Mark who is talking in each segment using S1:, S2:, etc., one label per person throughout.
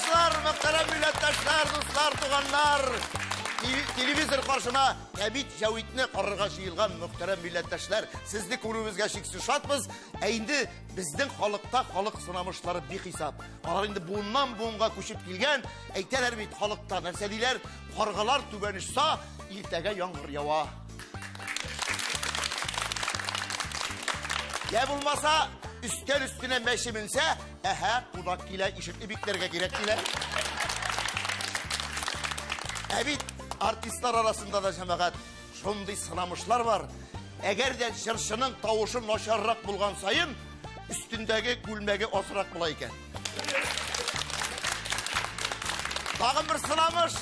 S1: тамашачылар, мөхтәрәм милләттәшләр, дуслар, туганнар! Телевизор каршына Кәбит Җәвитне карарга җыелган мөхтәрәм милләттәшләр, сезне күрүебезгә чиксез шатбыз. Ә инде безнең халыкта халык сынамышлары бихисап. Алар инде буыннан буынга күчеп килгән. Әйтәләр бит халыкта, нәрсә диләр? Каргалар түбән очса, иртәгә яңгыр ява. Я булмаса, өстәл өстенә мәче менсә, әһә, кунак килә, ишекне бикләргә кирәк диләр. Ә бит артистлар арасында да җәмәгать шундый сынамышлар бар. Әгәр дә җырчының тавышы начаррак булган саен, өстендәге күлмәге азрак була икән. Тагын бер сынамыш.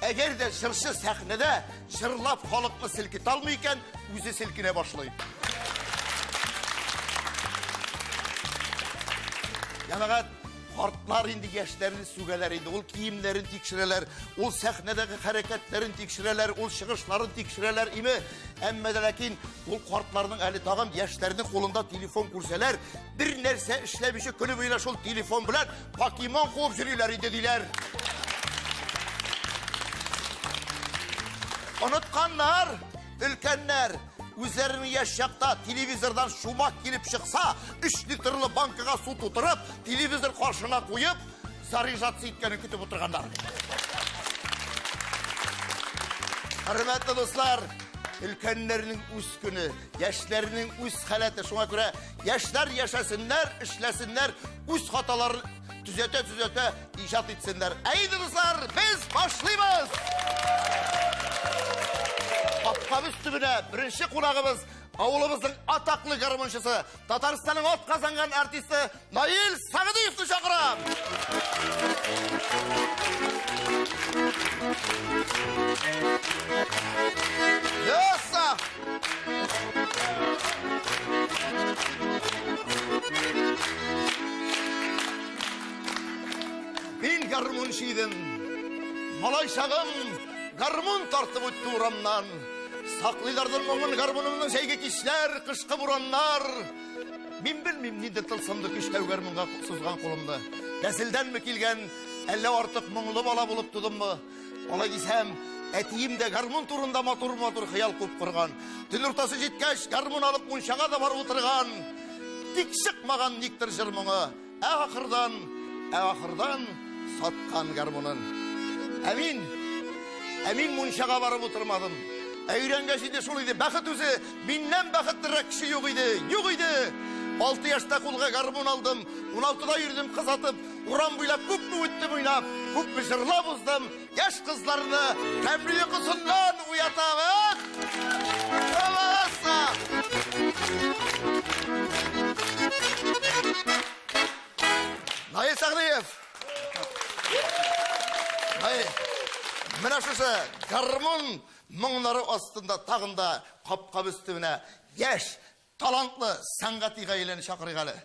S1: Әгәр дә җырчы сәхнәдә җырлап халыкны селкетә алмый икән, үзе селкенә башлый. Җәмәгать, картлар инде яшьләрне сүгәләр инде. Ул киемнәрен тикшерәләр, ул сәхнәдәге хәрәкәтләрен тикшерәләр, ул чыгышларын тикшерәләр име. Әмма дә ләкин ул картларның әле тагын яшьләрнең кулында телефон күрсәләр, бер нәрсә эшләмичә көне буена шул телефон белән покемон куып йөриләр иде диләр. Онытканнар, өлкәннәр, үзләренең яшь чакта телевизордан шумак килеп чыкса, 3 литрлы банкага су тутырып, телевизор каршына куеп, заряжаться иткәнен көтеп утырганнар. Хөрмәтле дуслар, өлкәннәрнең үз көне, яшьләрнең үз халәте. Шуңа күрә яшьләр яшәсеннәр, эшләсеннәр, үз хаталарын төзәтә-төзәтә иҗат итсеннәр. Әйдә, дуслар, без башлыйбыз! Капкабыз төбенә беренче кунагыбыз авылыбызның атаклы гармунчысы, Татарстанның ат казанган артисты Наил Сәгъдиевны чакырам. Яса! Мин гармунчы идем. Малай чагым гармун тартып үтте урамнан. Саклыйлардыр моңын гармунымның җәйге кичләр, кышкы бураннар. Мин белмим, нинди тылсымлы көч тәү гармунга сузган кулымны. Нәселдәнме килгән, әллә артык моңлы бала булып тудыммы? Алай дисәм, әтием дә гармун турында матур-матур хыял күп корган. Төн уртасы җиткәч, гармун алып мунчага да барып утырган. Тик чыкмаган никтер җыр моңы. Ә ахырдан, ә ахырдан саткан гармунын. Ә мин, ә мин мунчага барып утырмадым. Ә өйрәнгәч инде шул иде, бәхет үзе, миннән бәхетлерәк кеше юк иде, юк иде. Алты яшьтә кулга гармун алдым, уналтыда йөрдем кыз атып, урам буйлап күпме үттем уйнап, күпме җырлап уздым, яшь кызларны тәмле йокысыннан уятам, эх! Наил Сәгъдиев! Наил, менә шушы гармун моңнары астында тагын да капкабыз төбенә яшь, талантлы сәнгати гаиләне чакырыйк әле.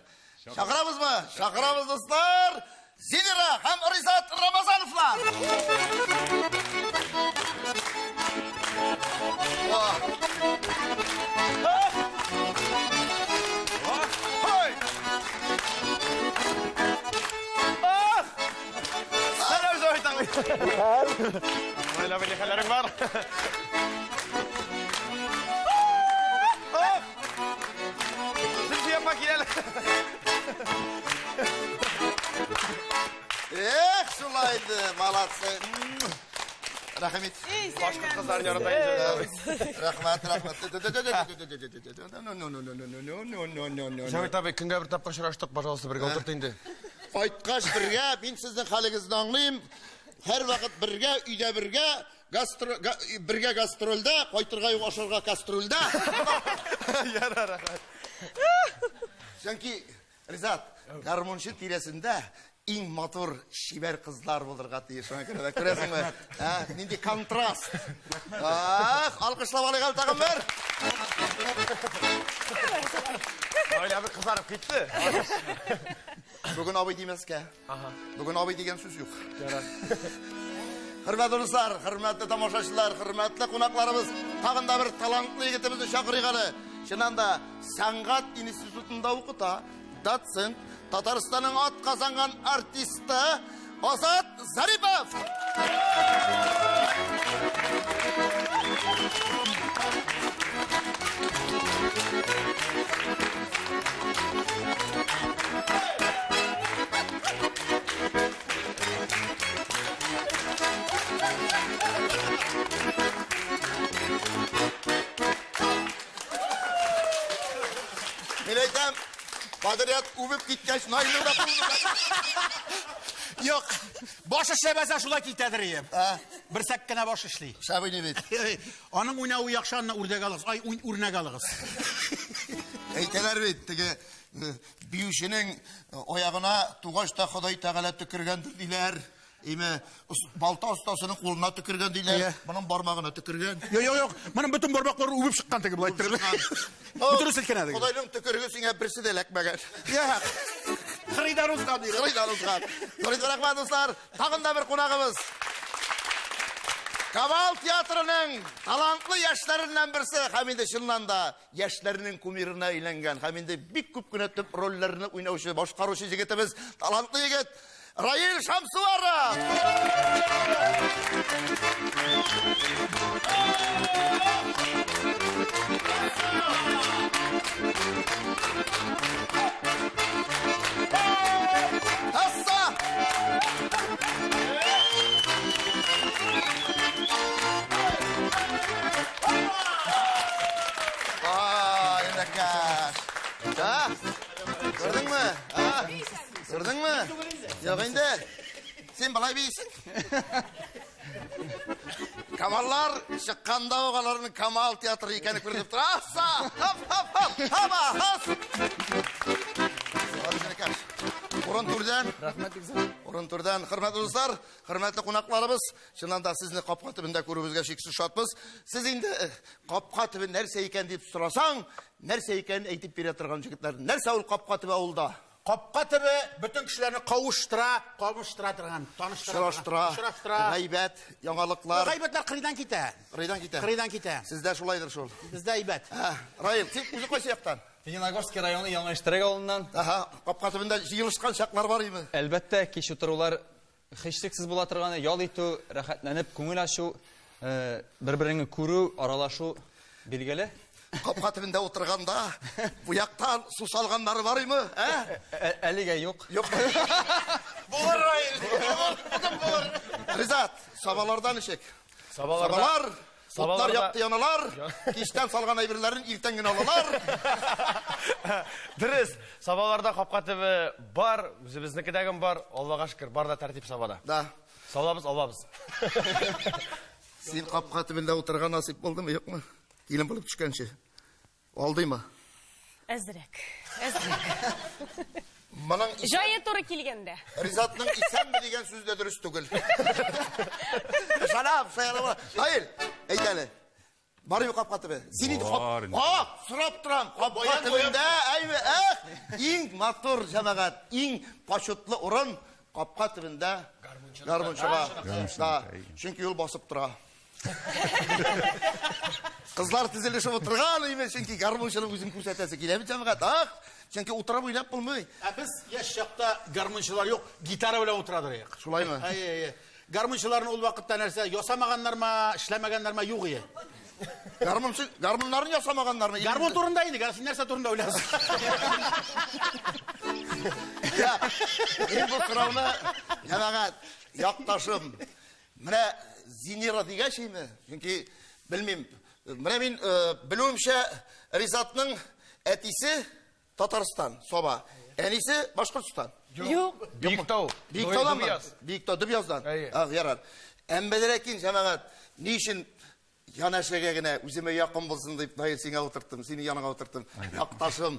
S1: Чакырабызмы? Чакырабыз, дуслар! Зинира һәм Ризат Рамазановлар!
S2: Наил абый, ни хәлләрең бар? Зөлфия апа, кил әле.
S1: Эх, шулай инде, молодцы. Рәхим ит.
S2: Башкорт кызларын ярата инде.
S1: Рәхмәт, рәхмәт.
S2: Җәвит абый, көнгә бер тапкыр очраштык, пожалуйста, бергә утырт инде.
S1: Кайткач бергә, мин сезнең хәлегезне аңлыйм. Һәрвакыт бергә, өйдә бергә, Гастро, га, бергә гастрольдә, кайтырга юк ашарга кастрюльдә.
S2: Ярар, рәхмәт.
S1: Чөнки, Ризат, гармунчы тирәсендә иң матур чибәр кызлар булырга тиеш. Шуңа күрә дә күрәсеңме? Ә, нинди контраст. Ах, алкышлап алыйк әле тагын бер.
S2: Наил абый кызарып китте.
S1: Бүген абый димәскә. Бүген абый дигән сүз юк. Ярар. Хөрмәтле дуслар, хөрмәтле тамашачылар, хөрмәтле кунакларыбыз, тагын да бер талантлы егетебезне чакырыйк әле. Чыннан да, сәнгать институтында укыта, доцент, Татарстанның ат казанган артисты, Азат Зарипов! Мин әйтәм, подряд үбеп киткәч, Наилне дә
S3: Юк, баш эшләмәсә шулай китәдер ием. Берсәк кенә баш эшли.
S1: Шәбини бит.
S3: Аның уйнавы яхшы, аннан үрдәк алыгыз. Ай, үрнәк алыгыз.
S1: Әйтәләр бит, теге биюченең аягына тугач та Ходай Тәгалә төкергәндер диләр. Име, балта остасының кулына төкергән диләр. Моның бармагына төкергән.
S3: Юк, юк, юк. Моның бөтен бармаклары үбеп чыккан теге болай иттереп. Бөтен селкенә теге.
S1: Ходайның төкереге сиңа берсе дә эләкмәгән.
S3: Юк. Кырыйдан узган диләр.
S1: Кырыйдан узган. Кырыйдан рәхмәт, дуслар. Тагын да бер кунагыбыз. Камал театрының талантлы яшьләреннән берсе һәм инде чыннан да яшьләрнең кумирына әйләнгән һәм инде бик күп кенә төп рольләрне уйнаучы, башкаручы егетебез, талантлы егет Раил Шамсуаров! Асса! Ай, нәкәш. Да? Күрдеңме? А? Күрдеңме? Юк инде. Син болай бийсең. Камаллар чыкканда ук аларның Камал театры икәне күренеп тора. Асса! Хоп, хоп, хоп! Хаба, хас! Урын түрдән.
S2: Рәхмәт, Илзар.
S1: Урын түрдән. Хөрмәтле дуслар, хөрмәтле кунакларыбыз, чыннан да сезне капка төбендә күрүебезгә чиксез шатбыз. Сез инде капка төбе нәрсә икән дип сорасаң, нәрсә икәнен әйтеп бирә торган җегетләр. Нәрсә ул капка төбе авылда?
S3: Капка төбе бөтен кешеләрне кавыштыра, кавыштыра торган, таныштыра.
S1: Очраштыра,
S3: Очраштыра.
S1: гайбәт, яңалыклар.
S3: Гайбәтләр кырыйдан китә.
S1: Кырыйдан китә.
S3: Кырыйдан китә.
S1: Сездә шулайдыр шул.
S3: Бездә әйбәт.
S1: Раил, син үзе кайсы яктан?
S4: Лениногорский районы Яңа Иштирәк авылыннан.
S1: Аһа, капка төбендә җыелышкан чаклар бар име?
S4: Әлбәттә, кич утырулар һичшиксез була торган, ял итү, рәхәтләнеп күңел ачу, бер-береңне күрү, аралашу билгеле.
S1: Капка төбендә утырганда бу яктан су салганнары бар име? Ә?
S4: Әлегә юк.
S1: Юк.
S3: Булыр, Раил. Булыр, булыр.
S1: Ризат, сабалардан ничек?
S2: Сабаларда-
S1: Сабалар, утлар
S2: Сабаларда-
S1: якты яналар, кичтән салган әйберләрен иртән генә алалар.
S2: Дөрес, сабаларда капка төбе бар, үзебезнеке дә бар, Аллага шөкер, бар да тәртип сабада.
S1: Да.
S2: Салабыз, алабыз.
S1: Син капка төбендә утырган насыйп булдымы, юкмы? Килен булып төшкәнче. Алдыймы?
S5: Әзрәк, әзрәк.
S1: Моның
S5: Җае туры килгәндә.
S1: Ризатның исәнме дигән сүз дә дөрес түгел. Шарап, шаярама. Наил, әйт әле. Бар юк капка төбе. Син инде
S6: Бар инде.
S1: А, сорап торам. Капка төбендә, әйме, эх, иң матур җәмәгать, иң почетлы урын капка төбендә гармунчыга. Да, чөнки ул басып тора. Кызлар тезелешеп утырган, име, чөнки гармунчының үзен күрсәтәсе килә бит җәмәгать. Ах, чөнки утырып уйнап булмый.
S3: Ә без яшь чакта гармунчылар юк, гитара белән утырадыр идек.
S1: Шулаймы?
S3: Әйе, әйе. Гармунчыларны ул вакытта нәрсә ясамаганнармы, эшләмәгәннәрме, юк иде.
S1: Гармунчы, гармуннарын ясамаганнармы?
S3: Гармун турында инде, син нәрсә турында уйлайсың?
S1: Я, мин бу сорауны, җәмәгать, якташым, менә Зинира дигәч инде, чөнки белмим, менә мин белүемчә Ризатның әтисе Татарстан, Саба, әнисе Башкортстан.
S5: Юк.
S2: Биектау.
S1: Биектауданмы?
S2: Дөбъяз.
S1: Биектау, Дөбъяздан.
S2: Әйе.
S1: Ах, ярар. Әмма ләкин, җәмәгать, ни өчен янәшәгә генә үземә якын булсын дип, Наил, сиңа утырттым, сине яныңа утырттым. Якташым,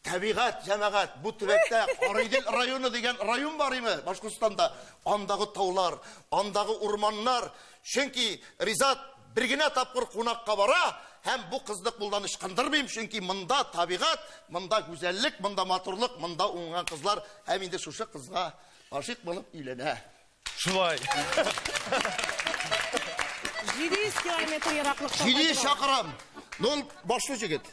S1: табигать, җәмәгать, бу төбәктә Караидел районы дигән район бар име Башкортстанда? Андагы таулар, андагы урманнар. Чөнки Ризат бер генә тапкыр кунакка бара һәм бу кызны кулдан ычкындырмыйм, чөнки монда табигать, монда гүзәллек, монда матурлык, монда уңган кызлар һәм инде шушы кызга гашыйк булып өйләнә.
S2: Шулай.
S5: 700 километр ераклыкта.
S1: 700 чакрым. Ну, ул башлы җегет.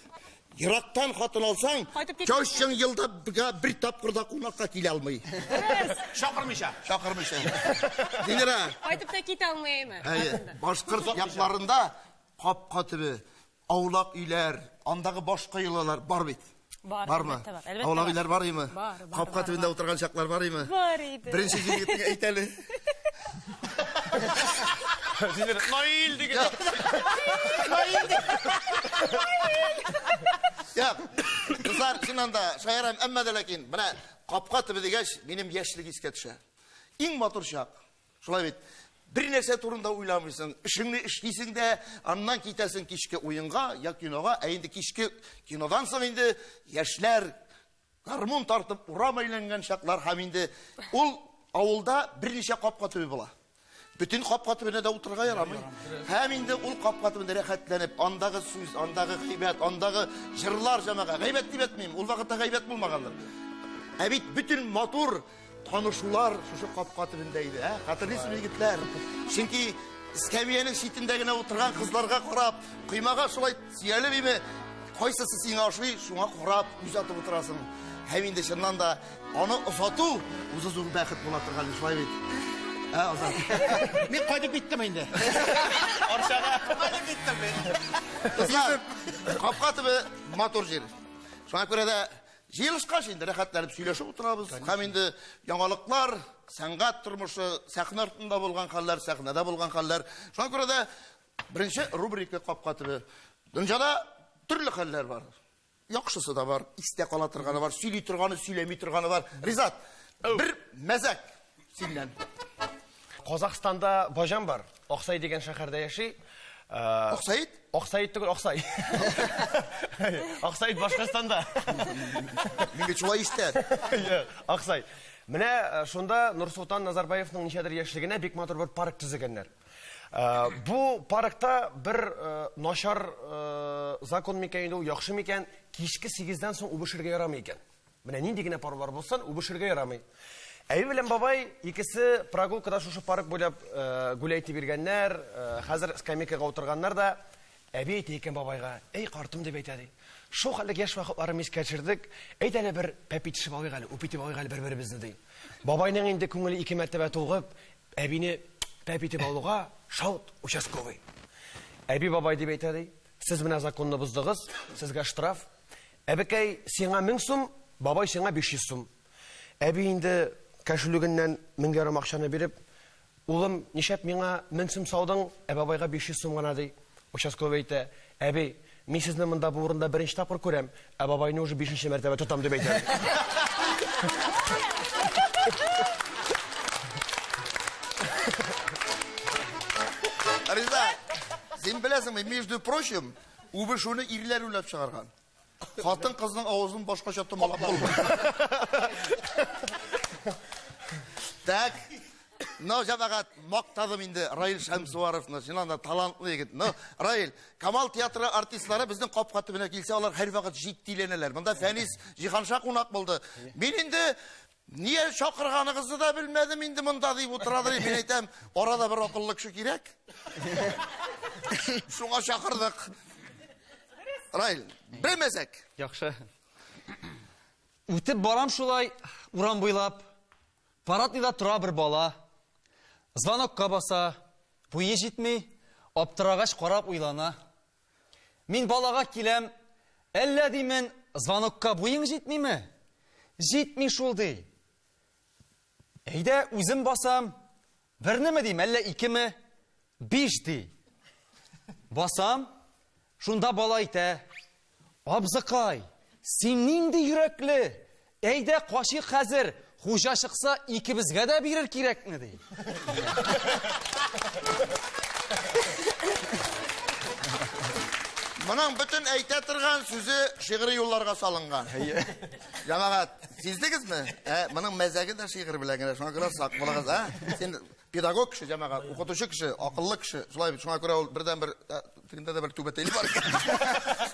S1: Ерактан хатын алсаң,
S5: Кайтып китә.
S1: тещаң елда бер тапкыр да кунакка килә алмый.
S3: Чакрым Чакырмыйча.
S1: Чакырмыйча. Динара.
S5: Кайтып та китә алмыймы?
S1: Әйе. Башкорт якларында капка төбе, аулак өйләр, андагы башка йолалар бар бит.
S5: Бар,
S1: Бармы?
S5: әлбәттә бар, әлбәттә
S1: Аулак
S5: бар.
S1: өйләр бар име?
S5: Бар, бар,
S1: Капка
S5: бар,
S1: төбендә
S5: бар.
S1: утырган чаклар бар име?
S5: Бар иде.
S1: Беренче егетнең әйт әле.
S2: Наил дигән.
S1: Я, кызлар, чыннан да шаярам, әмма дә ләкин менә капка төбе дигәч, минем яшьлек искә төшә. Иң матур чак. Шулай бит. Бер нәрсә турында уйламыйсың. Эшеңне эшлисең дә, аннан китәсең кичке уенга, я кинога, ә инде кичке кинодан соң инде яшьләр гармун тартып урам әйләнгән чаклар һәм инде ул авылда берничә капка төбе була. Бөтен капка төбенә дә утырырга ярамый. Һәм инде ул капка төбендә рәхәтләнеп, андагы сүз, андагы гайбәт, андагы җырлар җәмәгать. Гайбәт дип әйтмим, ул вакытта гайбәт булмагандыр. Ә бит бөтен матур танышулар шушы капка төбендә иде, ә? Хәтерлисезме, егетләр? Чөнки эскәмиянең читендә генә утырган кызларга карап, коймага шулай сөялеп име, кайсысы сиңа ошый, шуңа карап күз атып утырасың. Һәм инде чыннан да аны озату үзе зур бәхет була торган, шулай бит. Ә, Азат.
S3: Мин кайтып киттем инде.
S2: Арчага.
S3: Кайтып киттем мин.
S1: Кызлар, капка төбе матур җир. Шуңа күрә дә җыелышкач инде рәхәтләнеп сөйләшеп утырабыз. Һәм инде яңалыклар, сәнгать тормышы, сәхнә артында булган хәлләр, сәхнәдә булган хәлләр. Шуңа күрә дә беренче рубрика капка төбе. Дөньяда төрле хәлләр бар. Яхшысы да бар, истә кала торганы бар, сөйли торганы, сөйләми торганы бар. Ризат, бер мәзәк синнән.
S2: Казахстанда баҗам бар. Аксай дигән шәһәрдә яши.
S1: Аксаит?
S2: Аксаит түгел, Аксай. Аксаит Башкортстанда.
S1: Мин бит шулай ишетәм.
S2: Аксай. Менә шунда Нурсултан Назарбаевның ничәдер яшьлегенә бик матур бер парк төзегәннәр. Бу паркта бер начар закон микән инде ул, яхшы микән, кичке 8-дән соң үбешергә ярамый икән. Менә нинди генә парлар булсын, үбешергә ярамый. Әби белән бабай икесе прогулкада шушы парк буйлап гүләй итеп йөргәннәр, хәзер скамейкага утырганнар да, әби әйтә икән бабайга, "Эй, картым", дип әйтә ди. Шул хәтлек яшь вакытларын искә төшердек, әйт әле бер пәпи төшеп алыйк әле, үп итеп алыйк әле бер-беребезне, ди. Бабайның инде күңеле ике мәртәбә тулгып, әбине пәп итеп алуга, шалт, участковый. Әби бабай дип әйтә ди, "Сез менә законны боздыгыз, сезгә штраф. Әбекәй, сиңа 1000 сум, бабай сиңа 500 сум." Әби инде кәшүлегеннән 1500 акчаны биреп, "Улым, нишләп миңа 1000 сум салдың, ә бабайга 500 сум гына", ди. Участковый әйтә, "Әби, мин сезне монда бу урында беренче тапкыр күрәм, ә бабайны уже 5нче мәртәбә тотам", дип әйтә.
S1: Риза, син беләсеңме, между прочим, үбешүне ирләр уйлап чыгарган. Хатын кызның авызын башкача томалап булмый. Так. Но, җәмәгать, мактадым инде Раил Шәмсуаровны. Чыннан да талантлы егет. Но, Раил, Камал театры артистлары безнең капка төбенә килсә, алар һәрвакыт җитдиләнәләр. Монда Фәнис Җиһанша кунак булды. Мин инде Ния чакырганыгызны да белмәдем инде монда дип утырадыр. Мин әйтәм, арада бер акыллы кеше кирәк. Шуңа чакырдык. Раил, бер мәзәк.
S4: Яхшы. Үтеп барам шулай урам буйлап. Парадныйда тора бер бала. Звонокка баса, буе җитми, аптырагач карап уйлана. Мин балага киләм, әллә димен, звонокка буең җитмиме? Җитми шул ди. Әйдә, үзем басам. Бернеме дим, әллә икеме? 5 ди. Басам, шунда бала әйтә: "Абзыкай, син нинди йөрәкле? Әйдә, качыйк хәзер, хуҗа чыкса, икебезгә дә бирер кирәкне", ди.
S1: Моның бөтен әйтә торган сүзе шигъри юлларга салынган. Җәмәгать, сиздегезме? Моның мәзәге дә шигырь белән генә. Шуңа күрә сак булыгыз, ә? Син педагог кеше, җәмәгать, укытучы кеше, акыллы кеше. Шулай бит, шуңа күрә ул бердән-бер, тегендә дә бер түбәтәйле бар икән.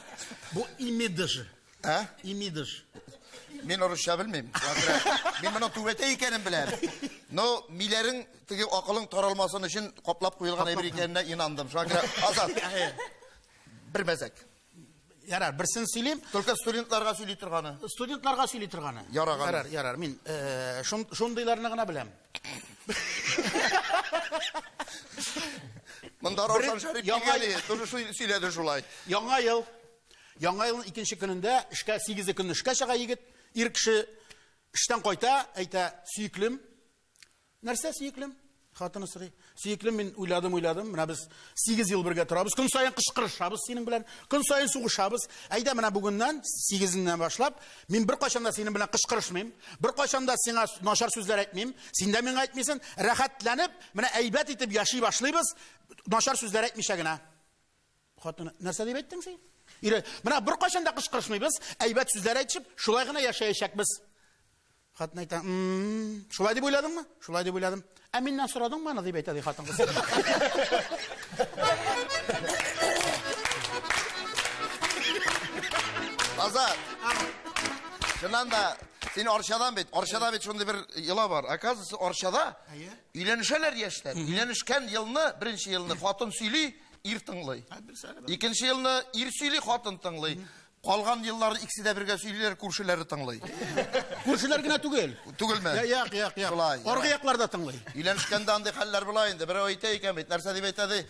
S3: Бу имидж.
S1: Ә?
S3: Имидж.
S1: Мин русча белмим. Шуңа күрә мин моның түбәтәй икәнен беләм. Но миләрең теге акылың таралмасын өчен каплап куелган әйбер икәненә инандым. Шуңа күрә, Азат, бер мәзәк.
S3: Ярар, берсен сөйлим.
S1: Только студентларга сөйли торганы.
S3: Студентларга сөйли торганы.
S1: Яраганы.
S3: Ярар, ярар. Мин э, шундыйларны гына беләм.
S1: Монда Раушан Шәрип килгән, тоже сөйләде шулай.
S3: Яңа ел. Яңа елның икенче көнендә эшкә 8 көнне эшкә чыга егет. Ир кеше эштән кайта, әйтә, сөеклем. Нәрсә сөеклем? Хатыны сорый. Сөеклем, мин уйладым, уйладым. Менә без 8 ел бергә торабыз. Көн саен кычкырышабыз синең белән. Көн саен сугышабыз. Әйдә менә бүгеннән 8-ннән башлап, мин беркайчан да синең белән кычкырышмыйм. Беркайчан да сиңа начар сүзләр әйтмим. Син дә миңа әйтмисең. Рәхәтләнеп, менә әйбәт итеп яши башлыйбыз. Начар сүзләр әйтмичә генә. Хатыны, нәрсә дип әйттең син? Ире, менә беркайчан да кычкырышмыйбыз, әйбәт сүзләр әйтеп, шулай гына яшәячәкбез. Хатын әйтә, шулай дип уйладыңмы? Шулай дип уйладым. Ә миннән сорадыңмы аны дип әйтә ди хатын кыз.
S1: Азат. Чыннан да син Арчадан бит. Арчада бит шундый бер йола бар. Оказывается, Арчада өйләнешәләр яшьләр. Өйләнешкән елны, беренче елны хатын сөйли, ир тыңлый. Икенче елны ир сөйли, хатын тыңлый. Калган еллары икесе дә бергә сөйлиләр, күршеләре тыңлый.
S3: Күршеләр генә түгел.
S1: Түгелме?
S3: Як, як, як.
S1: Шулай.
S3: Аргы яклар да тыңлый.
S1: Өйләнешкәндә андый хәлләр була инде. Берәү әйтә икән бит, нәрсә дип әйтә ди?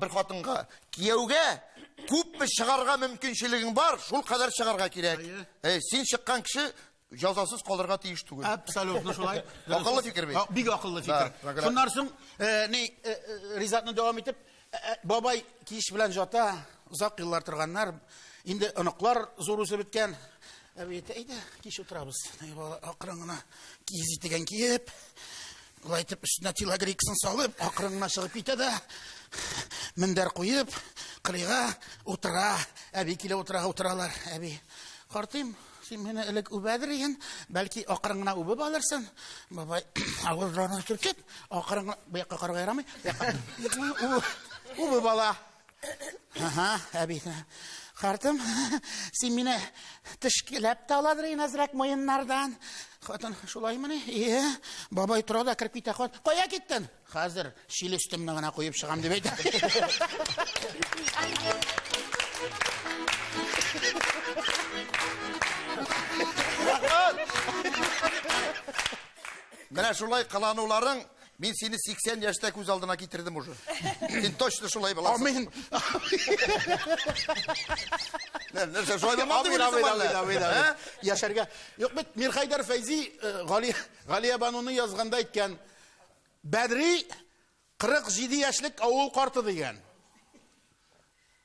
S1: Бер хатынга, кияүгә күпме чыгарга мөмкинчелегең бар, шул кадәр чыгарга кирәк. Әй, син чыккан кеше җәзасыз калырга тиеш түгел.
S3: Абсолютно шулай.
S1: Акыллы фикер бит.
S3: Бик акыллы фикер. Шуннан соң, ни, Ризатны дәвам итеп, бабай кич белән жата, озак еллар торганнар, инде оныклар зур үсеп беткән. Әби әйтә, әйдә, кич утырабыз. Акрын гына киез итеген киеп, улай итеп өстенә телогрейкасын салып, акрын гына чыгып китә дә, мендәр куеп, кырыйга утыра. Әби килә утыра, утыралар. Әби, картыйм, син мине элек үбәдер иген, бәлки акрын гына үбеп алырсың. Бабай авызларын төртеп, акрын гына, бу якка карарга ярамый, үбеп ала. Ага, әби. Картым, син мине тешкеләп тә аладыр иген әзрәк муеннардан. Хатын, шулаймыни? Ие, бабай тора да кереп китә. Хатын, кая киттең? Хәзер шил өстемне генә куеп чыгам дип әйтә.
S1: Менә шулай кылануларың, мин сине 80 яшьтә күз алдына китердем уже. Син точно шулай буласың.
S3: Амин.
S1: Нәрсә, шулай булмады
S3: Амин,
S1: дип
S3: амин,
S1: уйлыйсың
S3: амин,
S1: әллә?
S3: амин, амин. Яшәргә. Юк бит, Мирхайдар Фәйзи Галия Бануны язганда әйткән, Бәдри 47 яшьлек авыл карты дигән.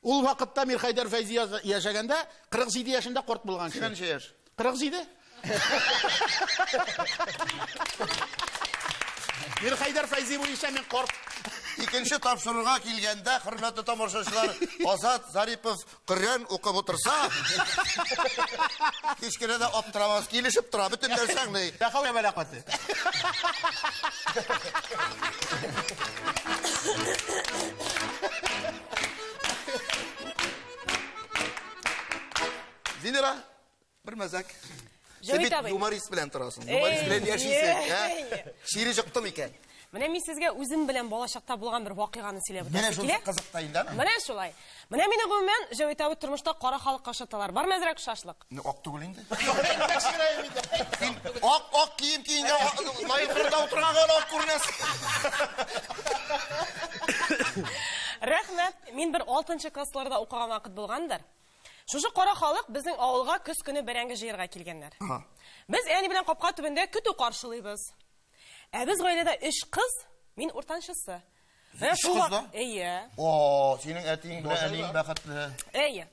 S3: Ул вакытта Мирхайдар Фәйзи яшәгәндә 47 яшендә карт булган кеше.
S1: Ничә яшь?
S3: 47. Мирхайдар Фәйзи буенча мин карт.
S1: Икенче тапшыруга килгәндә, хөрмәтле тамашачылар, Азат Зарипов Коръән укып утырса, һич кенә дә аптырамас, килешеп тора, бөтен нәрсә аңлый.
S3: Лә хәүлә вә лә куәтә.
S1: Зинира, бер мәзәк. Син
S5: Җәвит
S1: бит
S5: абый.
S1: юморист белән торасың, юморист белән яшисең, ә? Чире җыктым икән.
S5: Менә мин сезгә үзем белән балачакта булган бер вакыйганы сөйләп
S1: Менә
S5: үтәсе
S1: шунысы
S5: килә.
S1: кызык та инде, әме?
S5: Менә шулай. Менә мине гомумән Җәвит абый тормышта кара халыкка ошаталар. Бармы әзрәк шашлык?
S1: Не, ак түгел инде. Син ак, ак кием киенгән, ноябрьдә утырган гына ак күренәсең.
S5: Рәхмәт. Мин бер 6 классларда укыган вакыт булгандыр. Шушы кара халык безнең авылга көз көне бәрәңге җыярга килгәннәр. Без әни белән капка төбендә көтү каршылыйбыз. Ә без гаиләдә 3 кыз, мин уртанчысы. Менә
S1: Өч
S5: шул
S1: кыз да?
S5: Әйе.
S1: О, синең әтиең белән әниең бәхетле.
S5: Әйе.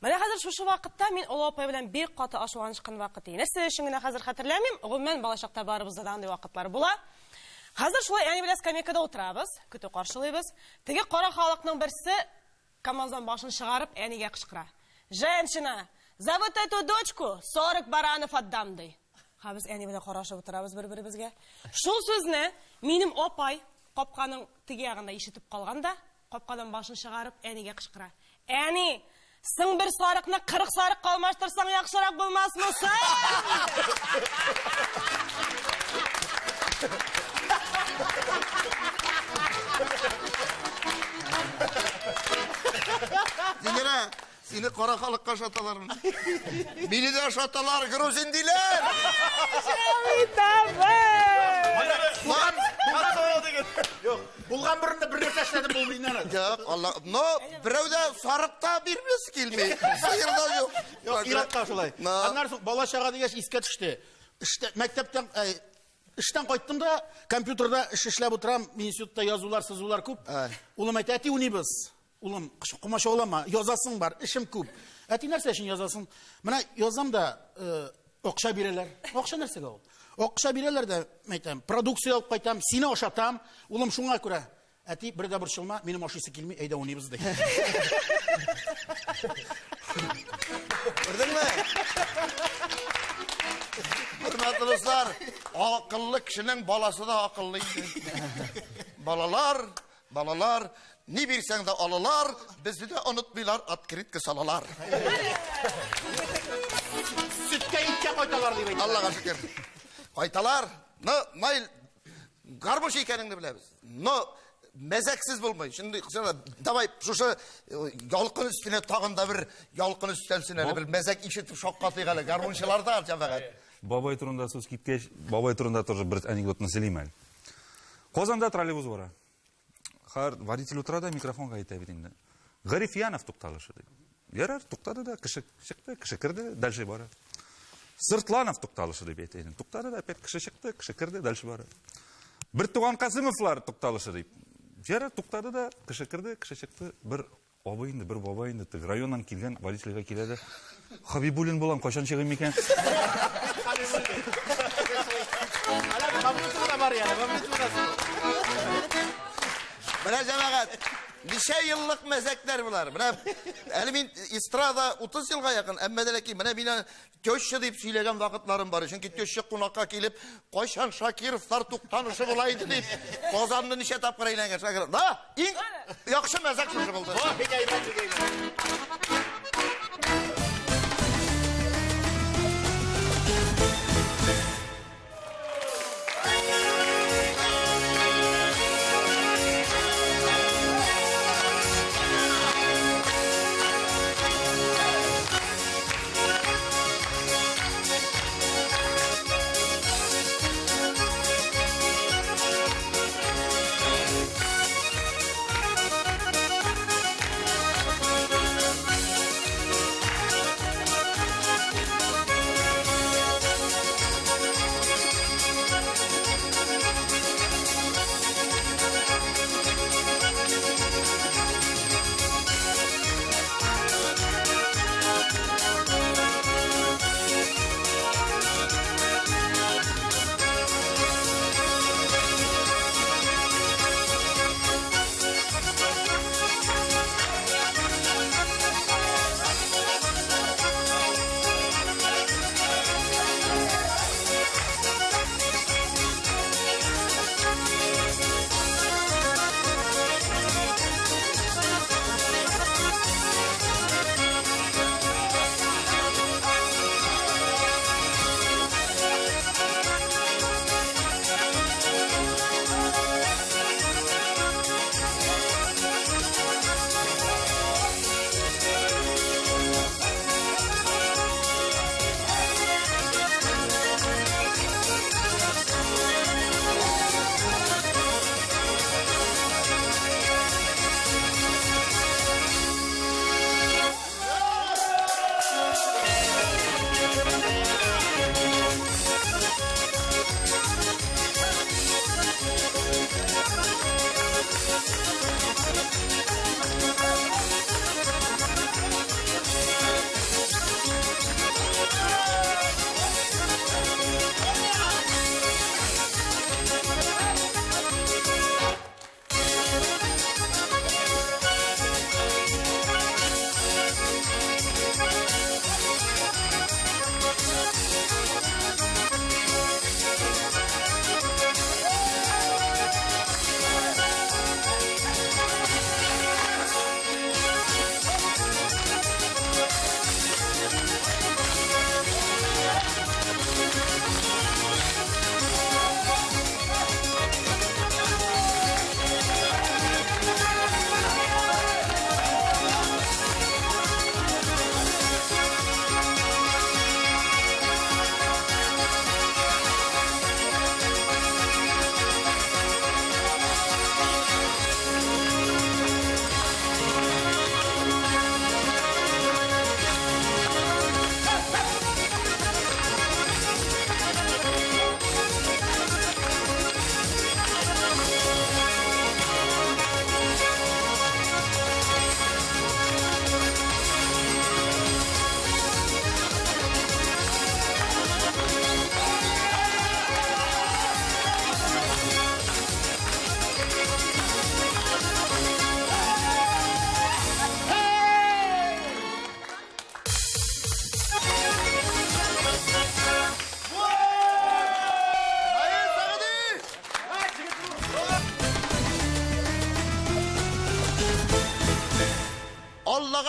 S5: Менә хәзер шушы вакытта мин олы апай белән бик каты ачуланышкан вакыт. Нәрсә өчен генә хәзер хәтерләмим, гомумән балачакта барыбызда да андый вакытлар була. Хәзер шулай әни белән скамейкада утырабыз, көтү каршылыйбыз. Теге кара халыкның берсе КамАЗдан башын чыгарып әнигә кычкыра. Женщина, за вот эту дочку 40 баранов отдам, ди. Ха, без әни белән карашып утырабыз бер-беребезгә. Шул сүзне минем апай капканың теге ягында ишетеп калган да, капкадан башын чыгарып әнигә кычкыра. Әни, соң бер сарыкны 40 сарыкка алмаштырсаң яхшырак булмасмы соң?
S1: Зинира, синең Сине кара халыкка ашаталар. Мине дә ашаталар, грузин диләр. Лан,
S3: Юк, булган борында бер нәрсә эшләдем булмый инде аны.
S1: Юк, Алла, но берәү дә сарык та бирмәс килми. Сыер да юк.
S3: Юк, ир-атка шулай.
S1: Но.
S3: Аннары соң бала чага дигәч искә төште. Эштә, мәктәптән, әй, эштән кайттым да, компьютерда эш эшләп утырам, институтта язулар, сызулар күп.
S1: Әй.
S3: Улым әйтә, әти уйныйбыз. Улым, комачаулама, язасың бар, эшем күп. Әти нәрсә өчен язасың? Менә язам да, акча бирәләр. Акча нәрсәгә ул? Акча бирәләр дә, әйтәм, продукция алып кайтам, сине ашатам. Улым шуңа күрә. Әти, бер дә борчылма, минем ашыйсы килми, әйдә уйныйбыз ди.
S1: Күрдеңме? Хөрмәтле дуслар, акыллы кешенең баласы да акыллы инде. Балалар, балалар, ни бирсәң дә алалар, безне дә онытмыйлар, открытка салалар.
S3: Сөткә иткә кайталар дип әйтә.
S1: Аллага шөкер. Кайталар. Но, Наил, гармунчы икәнеңне беләбез. Но мәзәксез булмый. Шундый, давай, шушы ялкын өстенә тагын да бер ялкын өстәлсен әле, бер мәзәк ишетеп шаккатыйк әле гармунчыларда, җәмәгать.
S6: Бабай турында сүз киткәч, бабай турында тоже бер анекдотны сөйлим әле. Казанда троллейбус бара. Хәр водитель утыра да микрофонга әйтә бит инде. Гарифьянов тукталышы ди. Ярар, туктады да, кеше чыкты, кеше керде, дальше бара. Сыртланов тукталышы дип әйтә инде. Туктады да, опять кеше чыкты, кеше керде, дальше бара. Бер туган Касымовлар тукталышы дип. Ярар, туктады да, кеше керде, кеше чыкты. Бер абый инде, бер бабай инде, теге районнан килгән водительгә килә дә, Хабибуллин булам, кайчан чыгыйм микән?
S1: Менә җәмәгать, ничә еллык мәзәкләр болар. Менә әле мин эстрада 30 елга якын, әмма дә ләкин менә мин теща дип сөйләгән вакытларым бар. Чөнки теща кунакка килеп, кайчан Шакировлар туктанышы була иде дип, Казанны ничә тапкыр әйләнгән Шакиров. Да, иң яхшы мәзәк шушы булды.
S3: Бик әйбәт, бик әйбәт.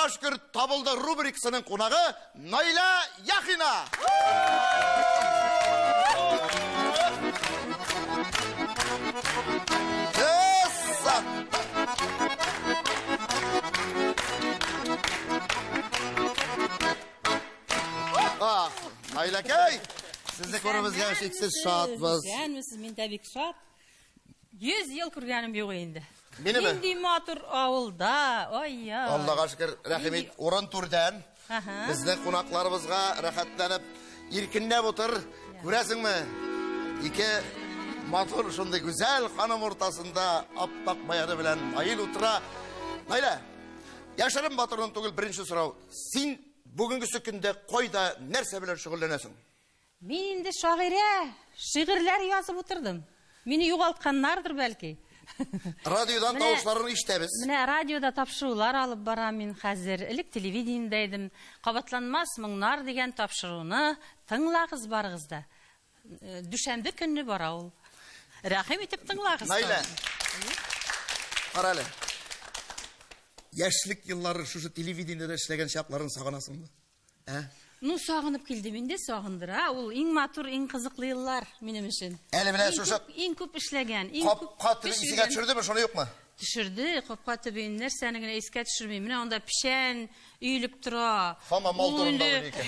S1: Аллага шөкер, табылды рубрикасының кунагы Наилә Яхина. Эсса! Ах, Наиләкәй, сезне күрүебезгә чиксез шатбыз.
S7: Исәнмесез, мин дә бик шат. 100 ел күргәнем юк инде.
S1: Минеме?
S7: Нинди матур авылда, ай-яй.
S1: Аллага шөкер, рәхим ит, урын түрдән.
S7: Аһа.
S1: Безнең кунакларыбызга рәхәтләнеп, иркенләп утыр. Күрәсеңме? Ике матур шундый гүзәл ханым уртасында аппак баяны белән Наил утыра. Наилә, яшерен батырын түгел, беренче сорау. Син бүгенгесе көндә кайда, нәрсә белән шөгыльләнәсең?
S7: Мин инде шагыйрә, шигырьләр язып утырдым. Мине югалтканнардыр бәлки.
S1: Радиодан тавышларын ишетәбез.
S7: Менә радиода тапшырулар алып барам мин хәзер. Элек телевидениедә идем. Кабатланмас моңнар дигән тапшыруны тыңлагыз барыгыз да. Дүшәмбе көнне бара ул. Рәхим итеп тыңлагыз.
S1: Наилә. Кара әле. Яшьлек еллары шушы телевидениедә эшләгән чакларын сагынасыңмы? Ә?
S7: Ну, сагынып килдем инде, сагындыра. Ул иң матур, иң кызыклы еллар минем өчен.
S1: Әле менә шушы
S7: иң күп эшләгән, иң күп
S1: капка төбе исеңә төшердеме, шуны юкмы?
S7: Төшерде, капка төбе нәрсәне генә искә төшерми. Менә анда печән өелеп тора.
S1: Һаман мал турында уйлый икән.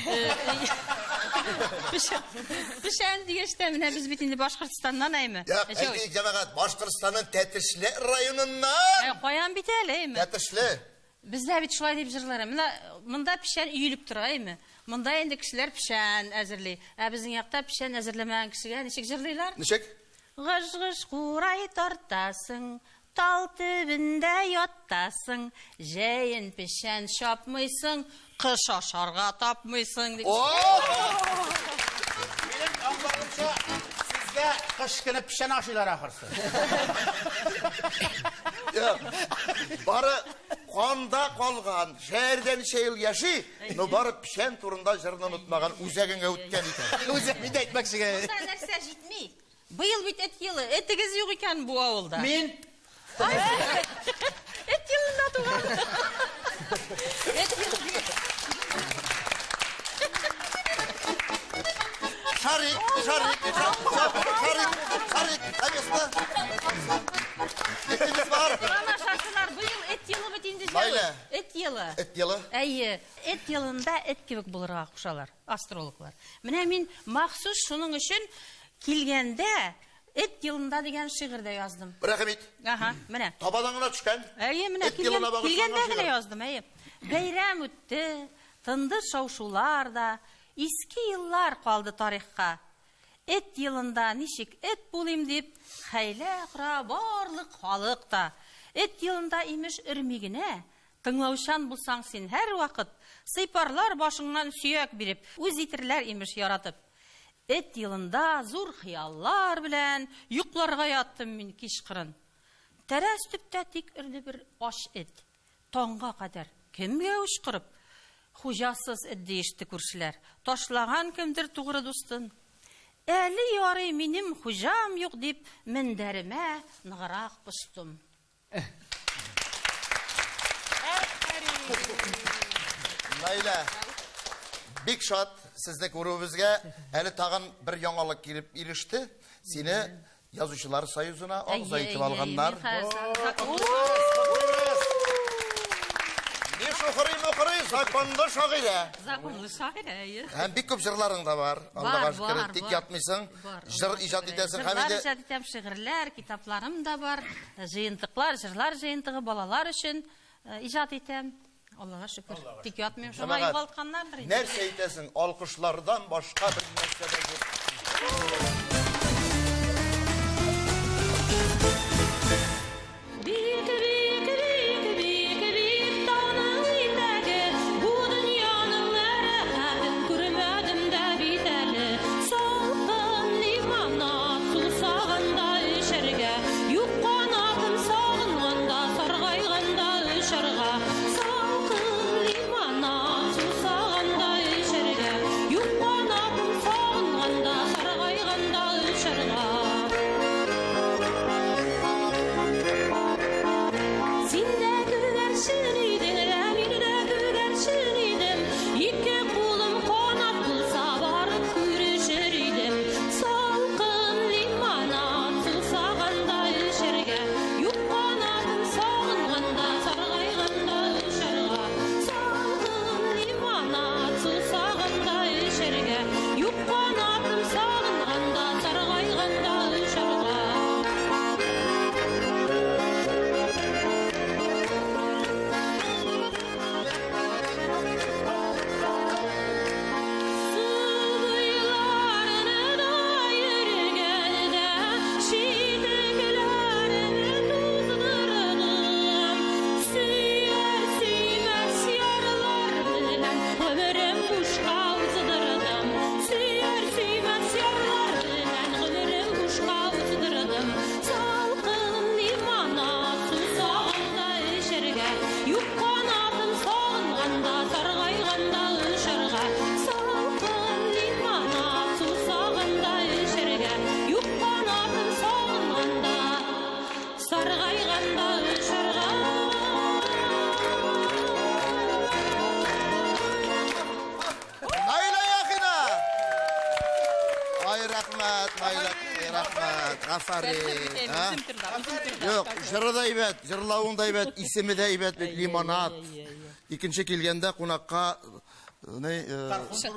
S7: Печән дигәч тә, менә без бит инде Башкортстаннан әйме?
S1: Әйтик, җәмәгать, Башкортстанның Тәтешле районыннан.
S7: Каян бит әле, әйме?
S1: Тәтешле.
S7: Бездә бит шулай дип җырлар. Менә монда печән өелеп тора, әйме? Монда инде кешеләр печән әзерли. Ә безнең якта печән әзерләмәгән кешегә ничек җырлыйлар?
S1: Ничек?
S7: Гыж-гыж курай тартасың, тал төбендә ятасың, җәен печән чапмыйсың, кыш ашарга тапмыйсың дип.
S3: Минем аңлавымча, сездә кыш көне печән ашыйлар ахырсы.
S1: Бары канда калган, шәһәрдә ничә ел яши, но бары печән турында җырны онытмаган, үзәгеңә үткән икән.
S3: Үзәк мин дә әйтмәкче.
S7: Монда нәрсә җитми? Быел бит эт елы, этегез юк икән бу авылда.
S3: Мин
S7: Эт елында туган. Эт елы.
S1: Шарик, шарик, шарик, шарик, на место. Этегез бар.
S7: Тамашачылар, быел эт елы бит инде җәвит.
S1: Наилә.
S7: Эт елы.
S1: Эт елы.
S7: Әйе, эт елында эт кебек булырга кушалар астрологлар. Менә мин махсус шуның өчен килгәндә эт елында дигән шигырь дә яздым.
S1: Рәхим ит.
S7: Аһа, менә.
S1: Табадан гына төшкән.
S7: Әйе, менә
S1: Эт елына багышланган
S7: килгәндә генә
S1: шигырь.
S7: яздым, әйе. Бәйрәм үтте, тынды шау-шулар да, иске еллар калды тарихка. Эт елында ничек эт булыйм дип, хәйлә кора барлык халык та. Эт елында имеш өрми генә, тыңлаучан булсаң син һәр вакыт, сыйпарлар башыңнан сөяк биреп, үз итерләр имеш яратып. Эт елында зур хыяллар белән йокларга яттым мин кичкырын. Тәрәз төптә тик өрде бер ач эт. Таңга кадәр кемгә үч корып? Хуҗасыз эт диеште күршеләр. Ташлаган кемдер тугры дустын. Әле ярый минем хуҗам юк дип, мендәремә ныграк постым.
S1: Наилә, бик шат сезне күрүебезгә. Әле тагын бер яңалык килеп иреште. Сине Язучылар союзына агза итеп алганнар. Не шухрый мухрый, законлы шагыйрә.
S7: Законлы шагыйрә, әйе.
S1: Һәм бик күп җырларың да бар. Аллага шөкер, тик ятмыйсың. Җыр иҗат итәсең һәм
S7: Җырлар
S1: инде
S7: иҗат итәм, шигырьләр, китапларым да бар. Җыентыклар, җырлар җыентыгы балалар өчен иҗат итәм. Аллага шөкер. Тик ятмыйм, шуңа
S1: Җәмәгать,
S7: югалтканнардыр инде.
S1: Нәрсә әйтәсең? Алкышлардан башка бер нәрсә дә юк.
S7: Биек, биек, биек, биек, биек тауның итәге, бу дөньяның рәхәтен күрмәдем дә бит әле. Салкын лимонад сусаганда эчәргә, юк канатым сагынганда, саргайганда очарга. Салкын лимонад сусаганда эчәргә, юк канатым сагынганда, саргайганда
S1: Афәрин. А? Юк, җыры да әйбәт, җырлавың да әйбәт, исеме дә әйбәт бит, лимонад. Икенче килгәндә кунакка не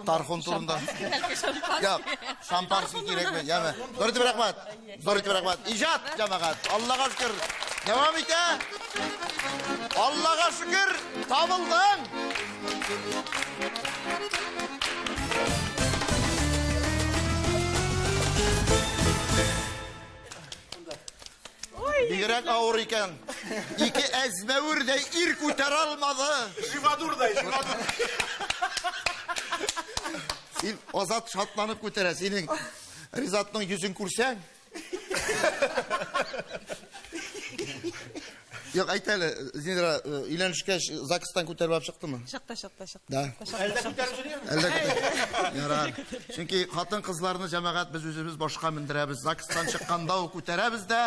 S1: тархун турында. Юк, шампанский кирәкме? Яме. Зур итеп рәхмәт. Зур итеп рәхмәт. Иҗат, җәмәгать. Аллага шөкер. Дәвам итә. Аллага шөкер, табылдың. Бигрәк авыр икән. Ике әзмәвердәй ир күтәрә алмады.
S3: Живодурдай, живодур.
S1: Син Азат шатланып күтәрә. Синең Ризатның йөзен күрсәң. Юк, әйт әле, Зинира, өйләнешкәч ЗАГСтан күтәреп алып чыктымы?
S5: Чыкты, чыкты, чыкты.
S1: Да.
S3: Әлдә күтәреп йөриме?
S1: Әлдә күтәреп. Ярар. Чөнки хатын-кызларны җәмәгать без үзебез башка мендерәбез. ЗАГСтан чыкканда ук күтәрәбез дә,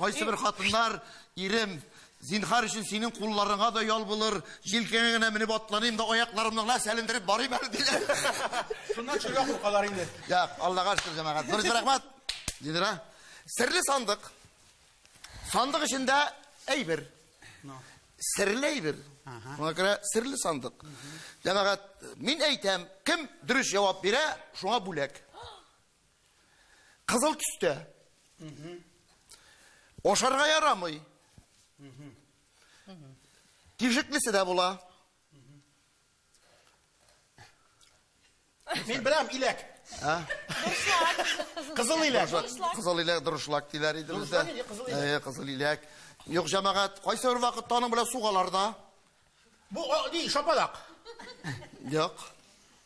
S1: кайсы бер хатыннар, ирем, зинһар өчен синең кулларыңа да ял булыр, җилкәңә генә менеп атланыйм да аякларымны гына сәлендереп барыйм әле диләр.
S3: Шуннан төшергә куркалар инде.
S1: Як, Аллага шөкер, җәмәгать. Зур рәхмәт. Зинира. Серле сандык. Сандык эчендә әйбер. Серле әйбер. Шуңа күрә серле сандык. Җәмәгать, мин әйтәм, кем дөрес җавап бирә, шуңа бүләк. Кызыл төстә. Ашарга ярамый. Тишеклесе дә була.
S3: Мин беләм, иләк. Кызыл иләк.
S1: Кызыл иләк, дұрышлак диләр иде бездә.
S3: Дұрышлак иде, кызыл иләк.
S1: Әйе, кызыл иләк. Юк, җәмәгать, кайсы бер вакытта аның белән сугалар да.
S3: Бу ни, шапалак.
S1: Юк.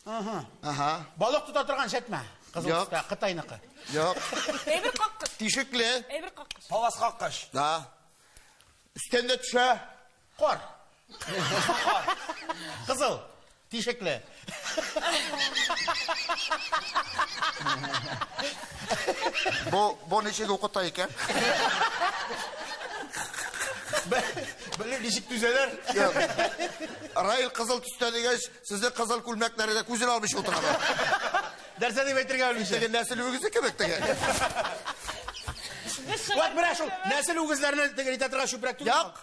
S1: Ага.
S3: Балык тота торган чәтмә. Кызыл
S1: Юк.
S3: төстә, Кытайныкы.
S1: Юк.
S5: Әйбер каккыч.
S1: Тишекле.
S5: Әйбер каккыч.
S2: Палас каккыч.
S1: Да. Өстән дә төшә.
S3: Кар. Кызыл. Тишекле.
S1: Бу, бу ничек укыта икән?
S3: Белмим, ничек түзәләр.
S1: Юк. Раил кызыл төстә дигәч, сезнең кызыл күлмәкләре дә күзен алмыйча утыра.
S3: Нәрсә дип әйтергә белмичә.
S1: Теге нәсел үгезе кебек теге.
S3: Вәт менә шул нәсел үгезләрне теге итә торган чүпрәк түгел.
S1: Юк.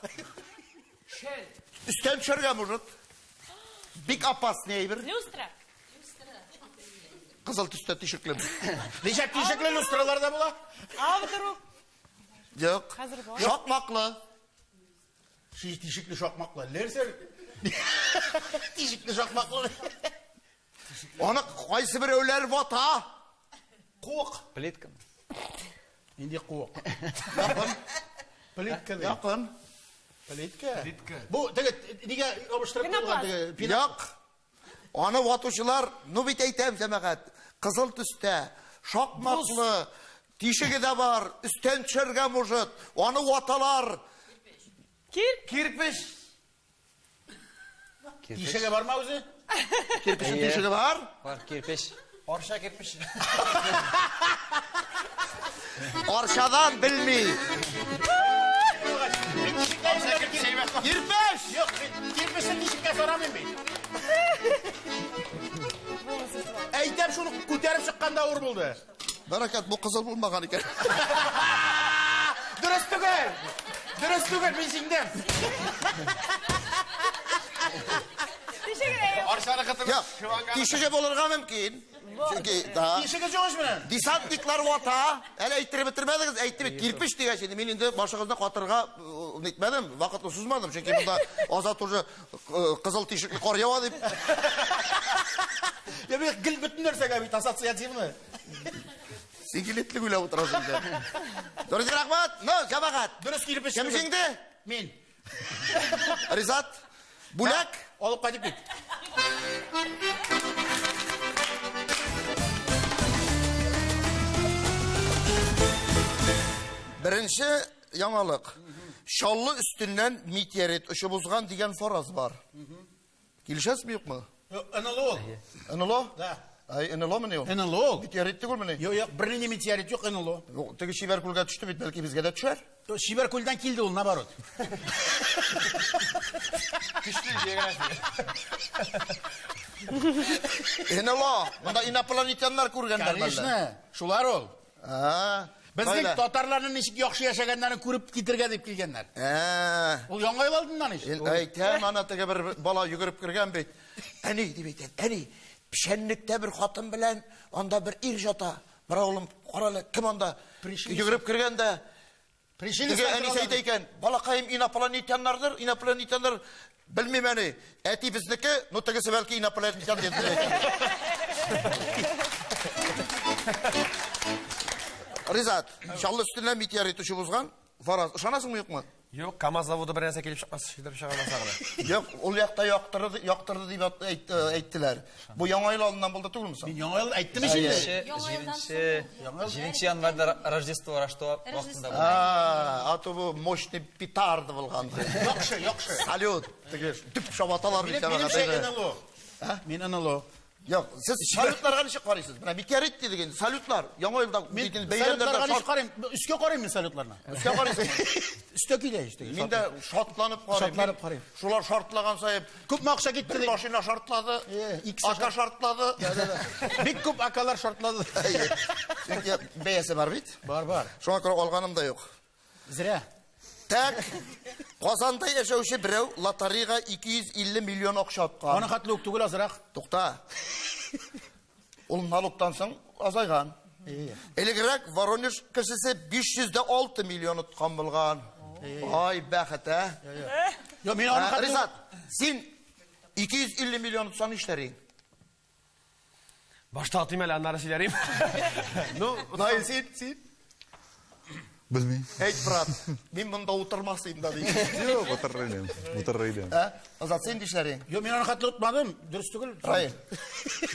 S1: Өстән төшәргә может. Бик опасный әйбер.
S5: Люстра.
S1: Кызыл төстә тишекле.
S3: Ничә тишекле люстралар да була?
S5: А вдруг?
S1: Юк.
S5: Хәзер бар.
S1: Шакмаклы.
S3: Ши тишекле шакмаклы. Нәрсә? Тишекле шакмаклы.
S1: Аны кайсы берәүләр вата.
S3: Куык.
S4: Плитка.
S3: Нинди куык?
S1: Якын.
S3: Плитка. ди.
S1: Якын.
S3: Плитка. Плитка. Бу теге нигә ябыштырып куелган теге пенопласт?
S1: Юк. Аны ватучылар, ну бит әйтәм, җәмәгать, кызыл төстә, шакмаклы, тишеге дә бар, өстән төшәргә может, аны ваталар.
S5: Кир.
S2: Кирпеч.
S3: Тишеге бармы үзе?
S1: Кирпечнең тишеге бар.
S4: Бар, кирпеч.
S2: Арча кирпеч.
S1: Арчадан белми.
S3: Мин тишекләрне
S1: Кирпеч!
S3: Юк, мин кирпечне тишеккә сорамыйм мин. Әйтәм шуны күтәреп чыкканда авыр булды.
S1: Бәрәкәт, бу кызыл булмаган икән.
S3: Дөрес түгел. Дөрес түгел, мин җиңдем.
S2: Арчаныкы түгел.
S1: Юк, тишеге булырга мөмкин. Чөнки да.
S3: Тишеге юк ич менә.
S1: Десантниклар вата. Әле әйттереп бетермәдегез, әйтте бит. Кирпеч дигәч инде мин инде башыгызны катырга нитмәдем, вакытны сузмадым. Чөнки монда Азат уже кызыл тишекле кар ява дип.
S3: Я бит гел бөтен нәрсәгә бит ассоциативны.
S1: Син килетлек уйлап утырасың инде. Дөрес рәхмәт. Ну, җәмәгать.
S3: Дөрес кирпеч.
S1: Кем җиңде?
S3: Мин.
S1: Ризат. Бүләк.
S3: Алып кайтып кит.
S1: Беренче яңалык. Чаллы өстеннән метеорит очып узган дигән фараз бар. Килешәсезме юкмы?
S3: НЛО ул.
S1: НЛО?
S3: Да.
S1: Ай, НЛО мени ул?
S3: НЛО ул.
S1: Метеорит түгелмени?
S3: Юк, юк, бернинди метеорит юк, НЛО.
S1: Юк, теге чибәр күлгә төште бит, бәлки безгә дә төшәр.
S3: Чибәр күлдән килде ул, наоборот.
S2: Көчле география.
S1: НЛО, монда инопланетяннар күргәннәр мәллә?
S3: Конечно, шулар ул.
S1: А.
S3: Безнең татарларның ничек яхшы яшәгәннәрен күреп китергә дип килгәннәр.
S1: Ә.
S3: Ул Яңа ел алдыннан ич.
S1: Әйтәм, ана теге бер бала йөгереп кергән бит. Әни дип әйтә. Әни, печәнлектә бер хатын белән анда бер ир ята. Бара улым, кара әле, кем анда? Йөгереп кергән дә Теге әнисе әйтә икән, балакаем инопланетяннардыр, инопланетяннар белмим әни. Әти безнеке, ну тегесе бәлки инопланетян диде. Ризат, Чаллы өстеннән метеорит очып узган. Фараз, ышанасыңмы юкмы?
S2: Юк, КАМАЗ заводы бер нәрсә килеп чыкмас, китереп чыгармаса гына.
S1: Юк, ул якта яктырды, яктырды дип әйттеләр. Бу Яңа ел алдыннан булды түгелме соң?
S3: Мин Яңа ел әйттем ич инде.
S4: Җиденче январьда Рождество, Раштуа вакытында булды.
S1: А, а то бу мощный петарда булган.
S3: Яхшы, яхшы.
S1: Салют, теге төп чабаталар бит.
S3: Минемчә НЛО. Мин НЛО.
S1: Юк, сез салютларга ничек карыйсыз? Менә метеорит дидек инде, салютлар. Яңа елда
S3: Мин салютларга ничек карыйм? Өскә карыйм мин салютларны.
S1: Өскә карыйсыз?
S3: Өскә килә ич теге.
S1: Мин дә шатланып карыйм.
S3: Шатланып карыйм.
S1: Шулар шартлаган саен
S3: күпме акча китте
S1: бер машина шартлады, АК шартлады.
S3: Бик күп АКлар шартлады.
S1: Чөнки бәясе бар бит.
S3: Бар, бар.
S1: Шуңа күрә алганым да юк.
S3: Зря.
S1: Так, Казанда яшәүче берәү лотереяга 250 миллион акча откан.
S3: Аның хәтле үк түгел, азрак.
S1: Тукта. Ул налогтан соң азайган. Элегрәк Воронеж кешесе 506 миллион откан булган. Ай, бәхет, ә?
S3: Йо, мин аның хәтле...
S1: Ризат, син 250 миллион отсаң нишләр идең?
S2: Башта атыйм әле, аннары сөйләрим. Ну,
S1: Наил, син, син.
S6: Белмим.
S1: Әйт, брат, мин монда утырмас идем да, ди.
S6: Юк, утырыр идем. Утырыр идем.
S1: Ә? Азат, син нишләр идең?
S3: Йо, мин аны хәтле отмадым. Дөрес түгел.
S1: Раил.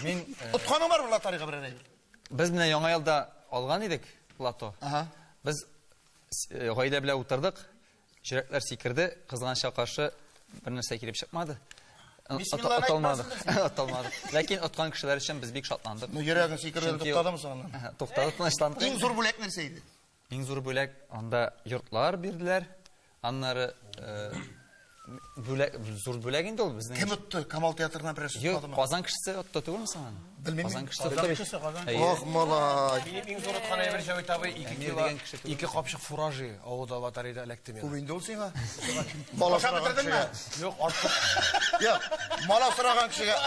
S4: Мин
S1: Отканың бармы лотереяга берәр әйбер?
S4: Без менә Яңа елда алган идек лото.
S1: Ага.
S4: Без гаилә белән утырдык. Йөрәкләр сикерде, кызганычка каршы бер нәрсә килеп чыкмады. Оталмадык. Оталмадык. Ләкин откан кешеләр өчен без бик шатландык.
S1: Ну, йөрәгең сикерүдән туктадымы соң аннан?
S4: Туктады, тынычландык.
S1: Иң зур бүләк нәрсә иде?
S4: Иң зур бүләк анда йортлар бирделәр. Аннары бүләк, зур бүләк инде ул безнең.
S1: Кем отты? Камал театрына берәрсе
S4: отмадымы? Казан кешесе отты түгелме соң аны?
S1: Белмим.
S4: Казан кешесе отты бит.
S3: Казан.
S1: Ох, малай.
S2: Минем иң зур откан әйбер Җәвит абый 2 кило, 2 капчык фуражи авылда лотереяда эләкте миңа.
S1: Күп инде ул сиңа. Мал асраган кешегә.
S2: Юк, артык.
S1: Юк, мал асраган кешегә.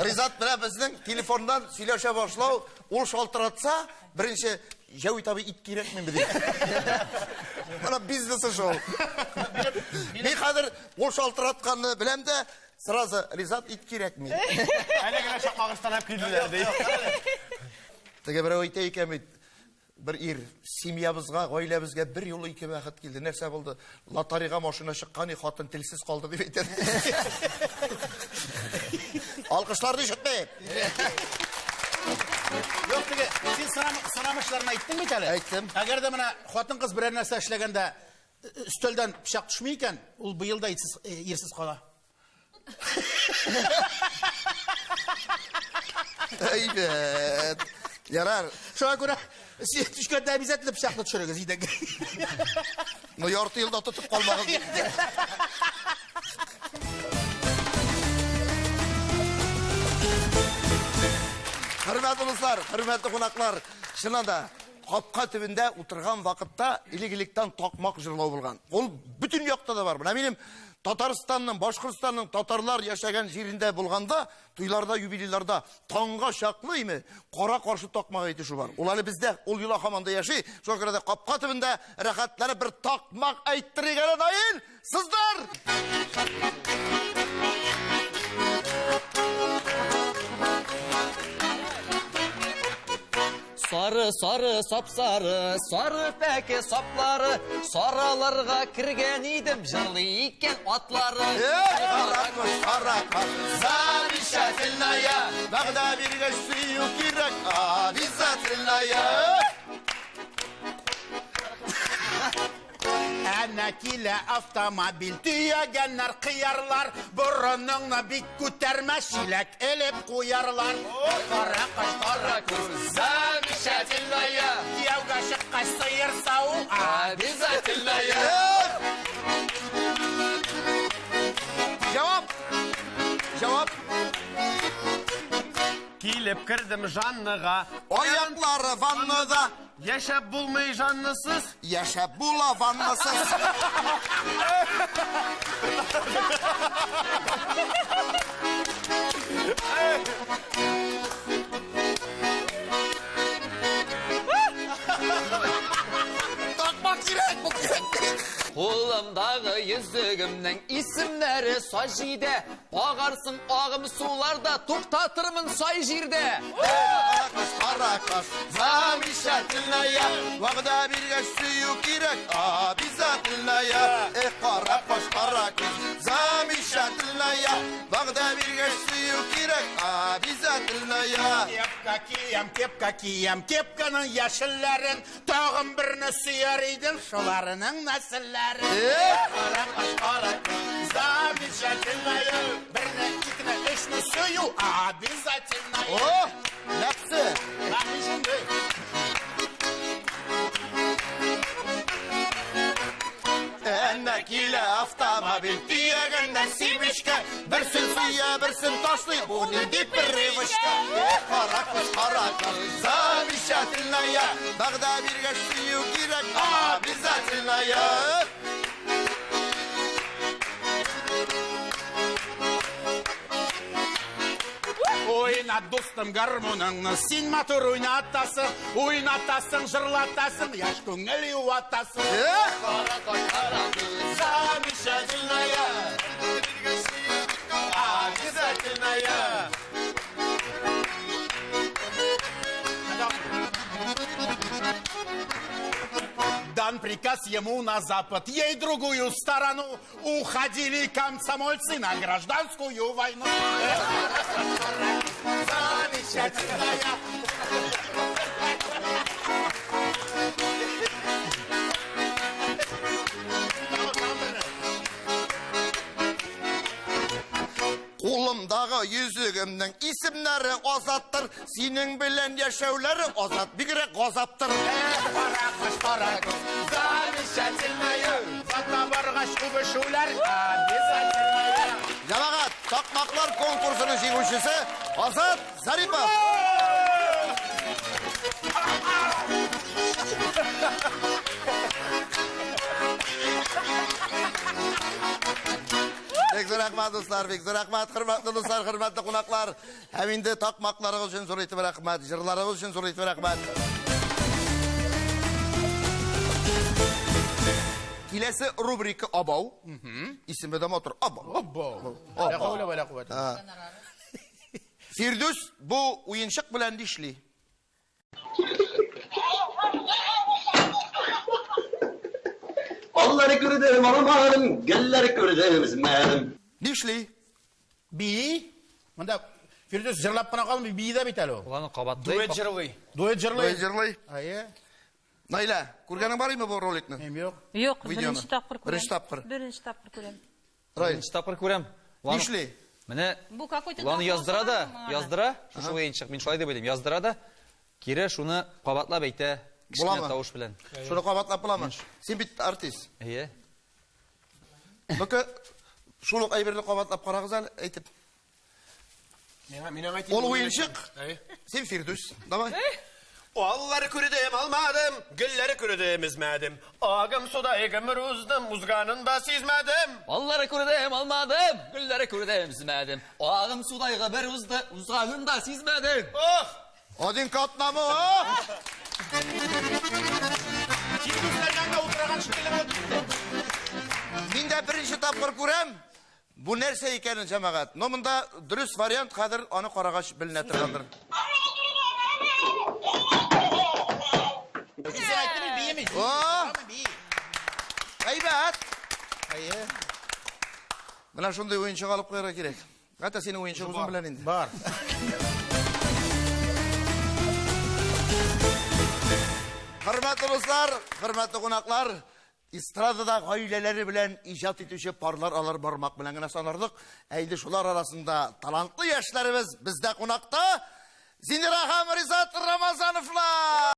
S1: Ризат белән безнең телефоннан сөйләшә башлау, ул шалтыратса, беренче Җәвит абый ит кирәкмиме ди. Менә бизнесы шул. Мин хәзер ул шалтыратканны беләм дә, сразу Ризат ит кирәкми.
S2: Әле генә чакмагыштан алып килделәр ди.
S1: Теге берәү әйтә икән бит, бер ир, семьябызга, гаиләбезгә бер юлы ике бәхет килде. Нәрсә булды? Лотереяга машина чыккан, и хатын телсез калды дип әйтә. Алкышларны ишетмим.
S3: Юк, теге, син сынамышларны әйттең бит әле.
S1: Әйттем.
S3: Әгәр дә менә хатын-кыз берәр нәрсә эшләгәндә өстәлдән пычак төшми икән, ул быел да ирсез кала.
S1: Әйбәт. Ярар.
S3: Шуңа күрә төшкәндә обязательно пычакны төшерегез идәнгә.
S1: Ну, ярты елда тотып калмагыз. Хөрмәтле дуслар, хөрмәтле кунаклар, чыннан да капка төбендә утырган вакытта элек-электән такмак җырлау булган. Ул бөтен якта да бар. Менә минем Татарстанның, Башкортстанның татарлар яшәгән җирендә булганда, туйларда, юбилейларда таңга чаклы име кара каршы такмак әйтү бар. Ул әле бездә, ул йола һаман да яши. Шуңа күрә дә капка төбендә рәхәтләнеп бер такмак әйттерик әле, Наил! Сыздар!
S4: Сары, сары, сап-сары, сары пәке саплары, сараларга кергән идем, җырлый икән атлары.
S1: Каракош, каракош, замечательная, вәгъдә биргәч сөю кирәк, обязательная.
S3: Әнә килә автомобиль, төягәннәр кыярлар, борыныңны бик күтәрмә, чиләк элеп куярлар. Каракош, каракош,
S4: замечательная,
S3: кияүгә чыккач сыер саву
S4: обязательная.
S1: Җавап! Җавап!
S2: Килә Килеп кердем Жаннага.
S1: Аяклары ваннада.
S2: Яшәп булмый Жаннасыз.
S1: Яшәп була ваннасыз. Такмак кирәк, бу кирәк.
S4: Кулымдагы йөзегемнең исемнәре Саҗидә. Агарсың агым суларда, туктатырмын сай җирдә.
S1: Каракош, каракош, замечательная. Вәгъдә биргәч сөю кирәк, обязательная. Эх, каракош, каракош, замечательная. Вәгъдә биргәч сөю кирәк, обязательная.
S3: Кепка киям, кепка киям, кепканың яшелләрен, тагын берне сөяр идем, шуларының нәселләрен.
S1: Эх!
S3: Каракош, каракош, замечательная. Берне, икене, өчне сөю обязательная.
S1: О, нәфсе.
S3: Мин шундый.
S1: Әнә килә автомобиль, төягәннәр семечкә. Берсен сөя, берсен ташлый, бу нинди привычка. Эх, каракош, каракош, замечательная. Вәгъдә биргәч сөю кирәк, обязательная.
S3: Уйна, дустым, гармуныңны, син матур уйнатасың, уйнатасың, җырлатасың, яшь күңел юатасың.
S1: Эх!
S3: Замечательная.
S1: Обязательная.
S3: Дан приказ ему на запад, ей другую сторону. Уходили комсомольцы на гражданскую войну. Замечательная.
S1: Кулымдагы йөзегемнең исемнәре Азаттыр, синең белән яшәүләре Азат бигрәк газаптыр.
S3: Каракош, каракош, замечательная. Зата баргач үбешүләр обязательная.
S1: Җәмәгать, такмаклар конкурсының җиңүчесе Азат Зарипов. Бик зур рәхмәт, дуслар, бик зур рәхмәт, хөрмәтле дуслар, хөрмәтле кунаклар. Һәм инде такмакларыгыз өчен зур итеп рәхмәт, җырларыгыз өчен зур итеп рәхмәт. Киләсе рубрика Абау. Исеме дә матур. Абау.
S3: Абау. Ла хәүлә вә ла куввәтә.
S1: Фирдүс бу уенчык белән нишли?
S8: Аллары күрдем, алмадым, гөлләр күрдем, өзмәдем.
S1: Нишли?
S3: Бии. Монда Фирдүс җырлап кына калмый, бии дә бит әле ул.
S4: Ул аны кабатлый.
S2: Дуэт җырлый.
S3: Дуэт җырлый.
S1: Дуэт җырлый.
S3: Әйе.
S1: Наилә, күргәнең бар име бу роликны?
S3: Минем юк.
S7: Юк,
S1: Видеоны.
S7: беренче тапкыр күрәм.
S1: Беренче тапкыр.
S7: Беренче тапкыр күрәм.
S1: Раил.
S4: Беренче тапкыр күрәм. Ул аны-
S1: Нишли?
S4: Менә
S7: Бу какой-то
S4: ул аны
S7: допрос
S4: яздыра да,
S7: моңа.
S4: яздыра, шушы уенчык, мин шулай дип уйлыйм, яздыра да, кире шуны кабатлап әйтә, кечкенә
S1: Буламы?
S4: тавыш белән.
S1: Шуны кабатлап буламы? Син бит артист.
S4: Әйе.
S1: Ну-ка, шул ук әйберне кабатлап карагыз әле, әйтеп.
S2: Миңа миңа әйтим.
S1: Ул уенчык. Син Фирдүс. Давай.
S2: Аллары күрдем, алмадым, гөлләре күрдем, өзмәдем. Агым суда гомер уздым, узганын да сизмәдем.
S4: Аллары күрдем, алмадым, гөлләре күрдем, өзмәдем. Агым судай гомер узды, узганын да сизмәдем.
S2: Ох!
S1: Один к одному, а?
S3: Фирдүсләр янында утырган шикелле булып китте.
S1: Мин дә беренче тапкыр күрәм. Бу нәрсә икәнен, җәмәгать. Но монда дөрес вариант хәзер аны карагач беленә торгандыр.
S3: Син әйттеме, биеме?
S1: О!
S3: Бии.
S1: Әйбәт.
S3: Әйе.
S1: Менә шундый уенчык алып куярга кирәк. Хәтта синең уенчык үзең белән инде.
S3: Бар.
S1: Хөрмәтле дуслар, хөрмәтле кунаклар, эстрадада гаиләләре белән иҗат итүче парлар алар бармак белән генә санарлык. Ә инде шулар арасында талантлы яшьләребез бездә кунакта Зинира һәм Ризат Рамазановлар.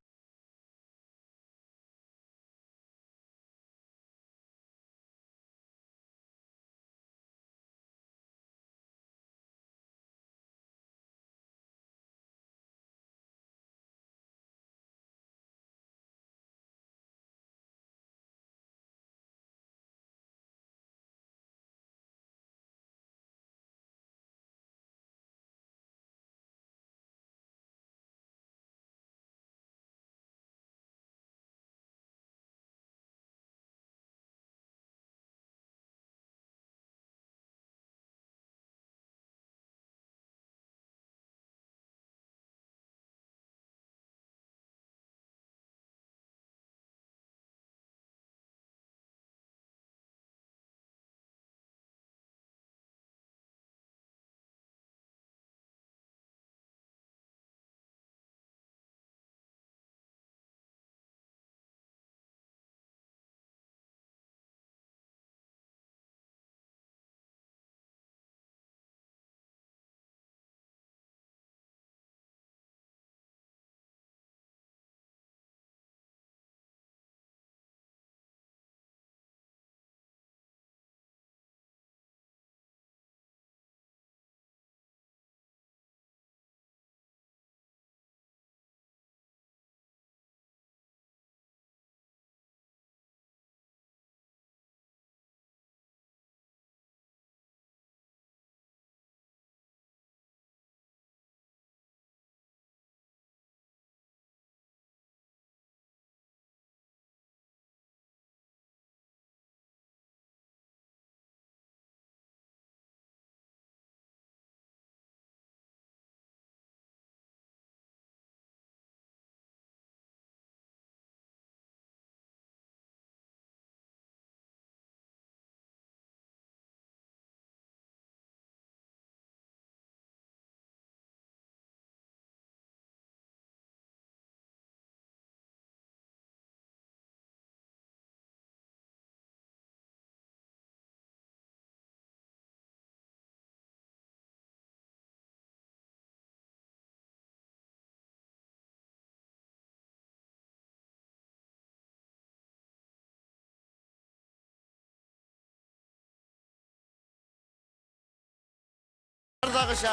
S1: Дагыча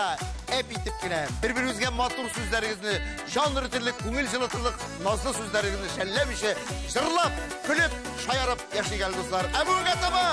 S1: әп итеп кенә бер-беребезгә матур сүзләрегезне, җан өретерлек, күңел җылытырлык назлы сүзләрегезне шәлләмичә, җырлап, көлеп, шаярып яшик әле, дуслар. Ә бүгенгә таба!